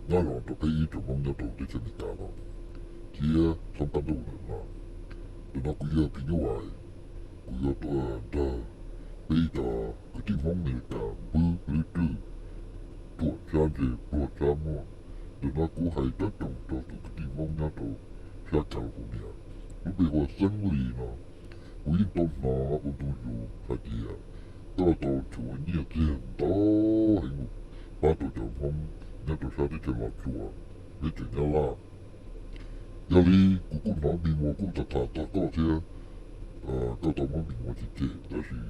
nyob zoo rau peb ib tsoom Hmoob nyob rau teb chaws Amelikas no thiab thoob qab ntuj lawm no. Ntawm no kuv yog Phim Nyuj Vais, kuv yuav tuaj nrog peb ib co kwv tij Hmoob Amelikas npwb lub rwj ruam tsab ntse pluag tsab muag. Ntawm no kuv hais tsob tsoom rau tus kwv tij Hmoob nyob rau sab California. Lub npe hu ua Xeeb Lis no, kuv yeej tau hnov ua ntu zus hais tias koj tau tshuav nyiaj txiag ntau heev mus pab rau cov Hmoob nyob rau sab teb chaws Los Tsuas, teb chaws Nyab Laj. Yog li kuv kuj hnov Mis Muas kuj tham tham txog koj thiab, koj tau muab Mis Muas cem cem, tab sis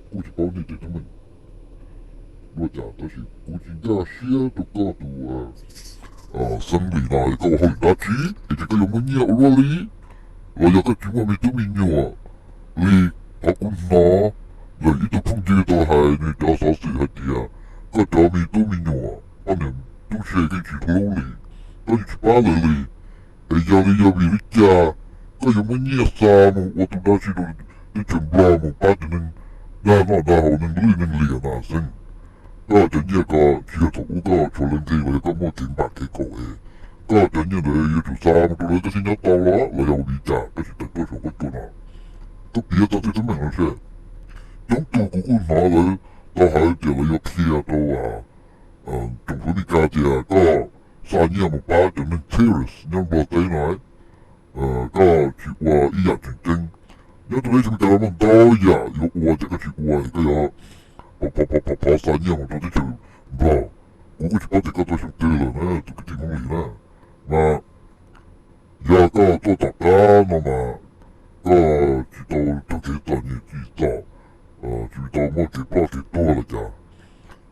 kuj tsis paub nej tej teeb meem dua cas, tab sis kuv tsis nkag siab rau koj tus Xeeb Lis no, koj ua hauj lwm dab tsi es koj yuav muaj nyiaj ua luaj li, los yog koj tsis muaj me tub me nyuam li. Qhov kuv hnov ntawm ib tug phooj ywg tau hais nws cov xov xwm hais tias koj cov me tub me nyuam poj niam tub se yeej tsis hlub li, koj yeej tsis pab lawv li. Es yog li yog vim li cas koj yuav muab nyiaj xa mus ua tus dab tsi rau teb chaws Nplog mus pab cov neeg dag noj dag haus, neeg lwj neeg liam no Xeeb? Koj cov nyiaj ko tsis yog thaum ub koj tshuav leej nqi los yog koj muaj kev npam kev khaum es koj cov nyiaj ntawd yuav tsum xa mus rau lawv koj thiaj nyob tau los los yog ua li cas koj tsis tawm tuaj saum huab cua no? Koj piav txog tej teeb meem no seb. Coob tug kuv kuj hnov lawv tau hais tias lawv yuav qhia rau tsoom fwv Meskas tias koj xa nyiaj mus pab cov neeg terrorist nyob Nplog teb no, koj tsis ua ib yam tseem ceeb. Nyob rau teb chaws Amelikas no muaj ntau yam yuav ua, ces koj tsis ua es koj yuav phov phov xa nyiaj mus rau teb chaws Nplog. Kuv kuj tsis paub tias koj tuaj xyoo twg lawm na tus kwv tij Hmoob Lis na, mas yog koj tuaj tom qab no mas koj tsis tau raug kev txom nyem tsim txom, tsis tau muaj kev ploj kev tuag los cas.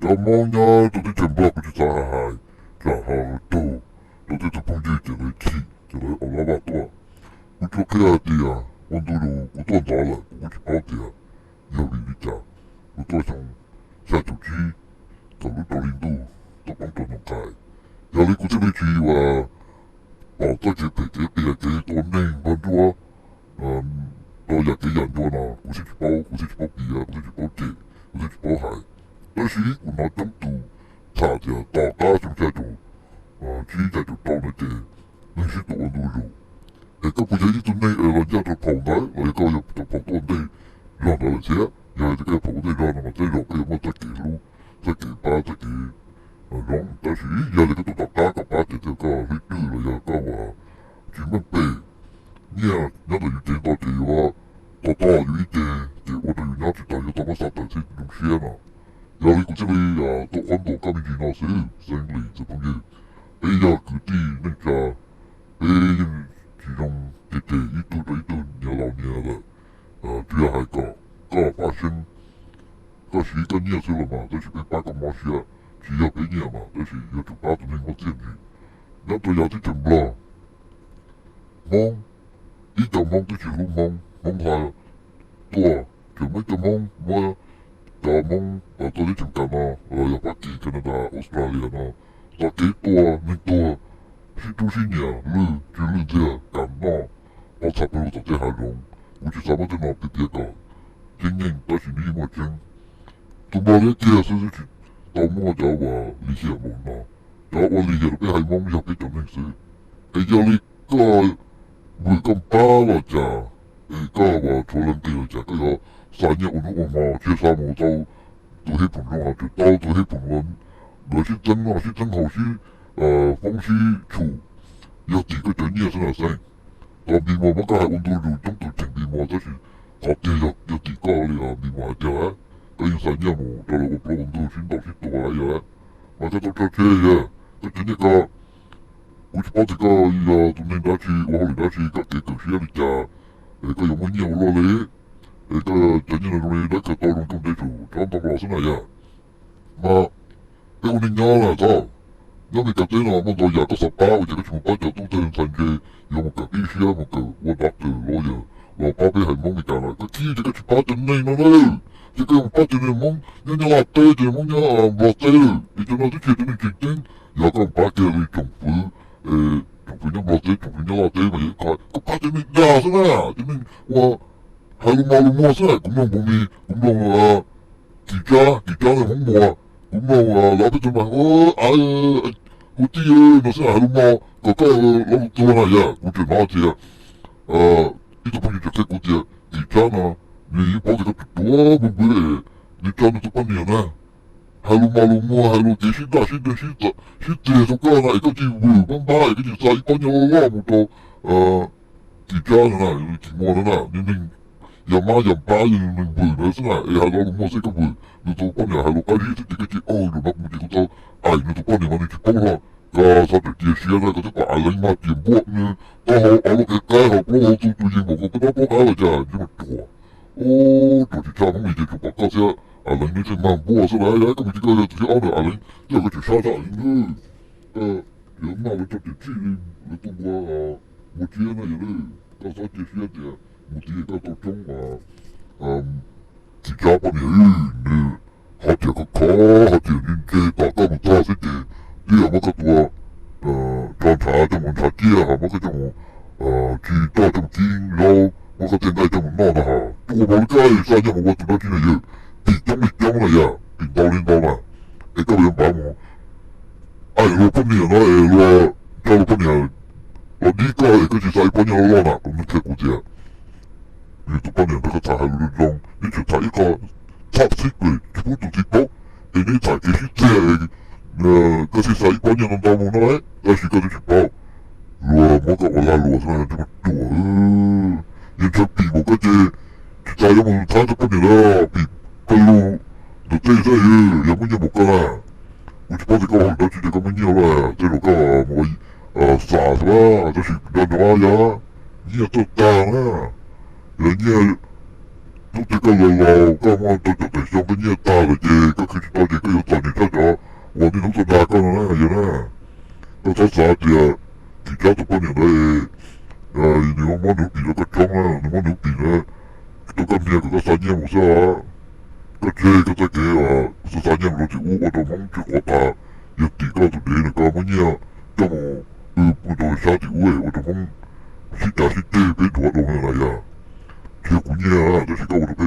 Cov Hmoob nyob rau teb chaws Nplog kuv tsis xav hais, tsam ho tug rau tej tug phooj ywg ces lawv chim ces lawv ua lab vaj tuaj. Kuv tsuas qhia hais tias ua ntu zus kuv tuaj ntxov lawm, kuv kuj tsis paub tias yog vim li cas kuv tuaj xyoo xya caum tsib thaum lub rau hli ntuj tuaj poob rau ntoo qais. Yog li kuv thiaj li tsis ua pom txoj kev phem kev qias kev tua neeg npog nruab rau yam kev yam ncua no, kuv thiaj tsis paub, kuv thiaj tsis paub piav, kuv thiaj tsis paub cem, kuv thiaj tsis paub hais. Tab sis kuv hnov coob tus tham tias tom qab xyoo xya caum tsib xya caum rau no ces neeg sib tua ua ntu zus. Es koj puas yog ib tug neeg es los ncaj rau phaum ntawd los yog koj yog rau phaum tuaj ntej zog ntawd lawm thiab? Yog hais tias koj yog phaum ua ntej zog no mas tej zaum koj yuav muaj txoj kev hlub, txoj kev pab, txoj kev zoo. Tab sis yog tias koj tuaj tom qab koj pab ces tej zaum koj hlwb rwj los yog koj ua tsis meej pem. Nyiaj nyob ntawm yus cev ntau ces yuav to to yus ib ce, ces ua rau yus nyob tsis tau, yuav tau muab xa tawm thiab zoo siab no. Yog li kuv thiaj li tuaj qhuab ntuas koj me ntsis no xwb Xeeb Lis tus phooj ywg. Peb yog kwv tij neej tsa, peb yeej tsis zoo ces ces ib tug rau ib tug niam laus niam lawm. Tsuas yog hais kom koj pab seeb, koj siv koj nyiaj xwb los mas tab sis peb pab koj mob siab, tsis yog peb nyiaj mas tab sis yuav tsum pab tus neeg muaj txiaj ntsig. Nyob rau yav teb chaws Nplog, Hmoob, ib co Hmoob twb tsis hlub Hmoob, Hmoob hla tuaj, tseem muaj ib co Hmoob muab cov Hmoob txawj teb chaws Amelikas no los yog Fab Kis, Canada, Australia no tom kev tua neeg tuag, sib rub sib nyiam, lwj tsw lwj ntxiag, kam noj, pov txha pawg lug tom tej hav zoov. Kuv tsis xav muab tej no piav piav kom ceeb nyeej tab sis nws yeej muaj tseeb. Tus Nplog liab kiag xwb twb tsis tau muaj cov uas lim hiam npaum no. Cov ua lim hiam rau peb haiv Hmoob yog peb cov neeg xwb. Es yog li koj vwm koj pab los cas, es koj uas tshuav leej nqi los cas, koj yuav xa nyiaj ua hnub ua hmo tsis xa mus tau tus hej phoom zoo, tsuas tau tus hej phoom uas nkawd sib txeeb noj sib txeeb haus sib foob sib tshum, yog tim koj cov nyiaj xwb na Xeeb. Los Mis Muas muab koj hais ua ntu zus, coob tus cheem Mis Muas tab sis qhov tiag yog tim koj li os. Mis Muas hais tiag, koj yeej xa nyiaj mus rau lawv ua plaub ua ntug sib ntaus sib tua yog, mas koj tau tso tseg, koj cov nyiaj ko. Kuv tsis paub tias koj yog tus neeg dab tsi, ua hauj lwm dab tsi, koj kev kawm siab li cas, es koj yuav muaj nyiaj ua luaj li. Es koj cov nyiaj no zoo li dab kawg tau zoo rooj ntej tsum tsob ntoo los xwb na yog. Mas peb ua neej nyob lawm tau, nyob Meskas teb no muaj ntau yam koj xav pab, ua cas koj tsis mus pab cov tub txawj ntxhais ntse, yuav mus kawm ib siab mus kawm ua doctor, lawyer, los pab peb haiv Hmoob Meskas lawm, koj cia li tias koj tsis pab cov neeg no na. Ces koj mus pab cov neeg Hmoob nyob Nyab Laj teb, cov neeg Hmoob nyob Nplog teb lawm, es cov no twb tsis yog cov neeg tseem ceeb. Yog koj mus pab kiag li tsoom fwv, tsoom fwv nyob Nplog teb, tsoom fwv Nyab Laj teb mas yog koj pab cov neeg dag xwb na, cov neeg uas hais lus mos lus muag xwb na. Kuv mloog Npus Mis, kuv mloog Kim Tsab, Kim Tsab ntawm Hmoob Muas, kuv mloog lawv ob peb tug mas ua a, Kuv tij, no xwb na, hais lus mos kom koj los lus tuag na yom. Kuv tseem hnov tias ib tug phooj ywg tseem qhia kuv tias tim tsab no nws yeej paub tias koj tus tuag npwb npwb, nws tso nws tus poj niam na hais lus mos lus muag, hais lus kev sib ntaj sib nreeg sib txeeg rau koj no es koj tsis vwm pab npab es koj tsis xa ib pob nyiaj loj loj mus rau tim tsab no na, tim muag no na, nws neeg yog mab yog npab yog nws neeg vwm ntawd xwb na, es hais lo lus muag xwb koj vwm nws tus poj niam, hais lus qab zib xwb ces koj tsis ua. Zaum no kuv ces kuv tau aim nws tus poj niam mas nws tsis paub no. Koj txhob cia siab na, koj twb pom Alain mas tias npuaj nws taub hau, av lub qe qaib hauv plaub hau tu tus yees npaum nkaus koj tau plaub qab los cas ntsej muag ruam. Ub, ruam tsis tshaj Hmoob li ces tsuas pom koj thiab Alain neb thiaj mag npuaj xwb lauj. Yog koj mus cia koj yog tus thib ob ntawm Alain, yog koj tseem sab tshaj Alain lawm. Koj yuav noj lawv txoj riam txim li lawv tuaj npua npua tsiab na yog lawm. Koj txhob cia siab tias mus tid koj tau coob mas tim tsab poj niam nws ho tias koj khov, ho tias nws ntse tom koj mus txog xwb ces twb yog muab koj tua tso ntshav coj mus ntshav ciaj, ho muab koj coj mus tsis toj coj mus kib zaub, muab koj tej nqaij coj mus noj no, ho tua npaum li koj xa nyiaj mus ua tus dab tsi na yawg. Tim coob li coob na yom, tim ntau li ntau na, es koj yuav npav mus aim luag poj niam no es luag, coj luag poj niam los dib koj es koj tsis xa ib pob nyiaj loj loj na, kuv nws qhia kuv tias nws tus poj niam nrog koj tham hais lus zoo zoo, neb tseem tham ib qho txhaj xwb kws tsis pub tus txiv paub, es neb tham kev sib txiag, koj thiaj xa ib pob nyiaj ntau ntau mus no, tab sis koj twb tsis paub. Luag muab koj ua lag luam xwb na, ntsej muag ruam. Yog ntshaw pim npaum koj ces tsis tas yuav mus thab tus poj niam lawm, pim koj lus ntawm tej xwb, yog muaj nyiaj npaum koj na. Kuv tsis paub tias koj ua hauj lwm dab tsi ces koj muaj nyiaj lawm, tej zaum koj mus ua xav xwb, tab sis nco ntsoov yog nyiaj tuaj tag na, yog nyiaj hnub twg koj laus laus koj muaj rau caum tawm xyoo koj nyiaj tag lawm ces koj khwv tsis tau ces koj yuav txom nyem tshaj cov uas niaj hnub tuaj dag koj no na yog na. Koj txhob xav tias tim tsab tus poj niam ntawd nws muab nws lub pim rau koj tshoob na, nws muab nws lub pim na rau koj hnia kom koj xa nyiaj mus xwb. Koj tseg koj txoj kev xa xa nyiaj mus rau tim ub ua rau Hmoob tsis quav tas. Yog tim koj tus dev no koj muab nyiaj coj mus pw rau sab tim ub ua rau Hmoob sib cav sib ceg peb dhuav rau na yom. Tsis yog kuv nyiaj tab sis koj ua rau peb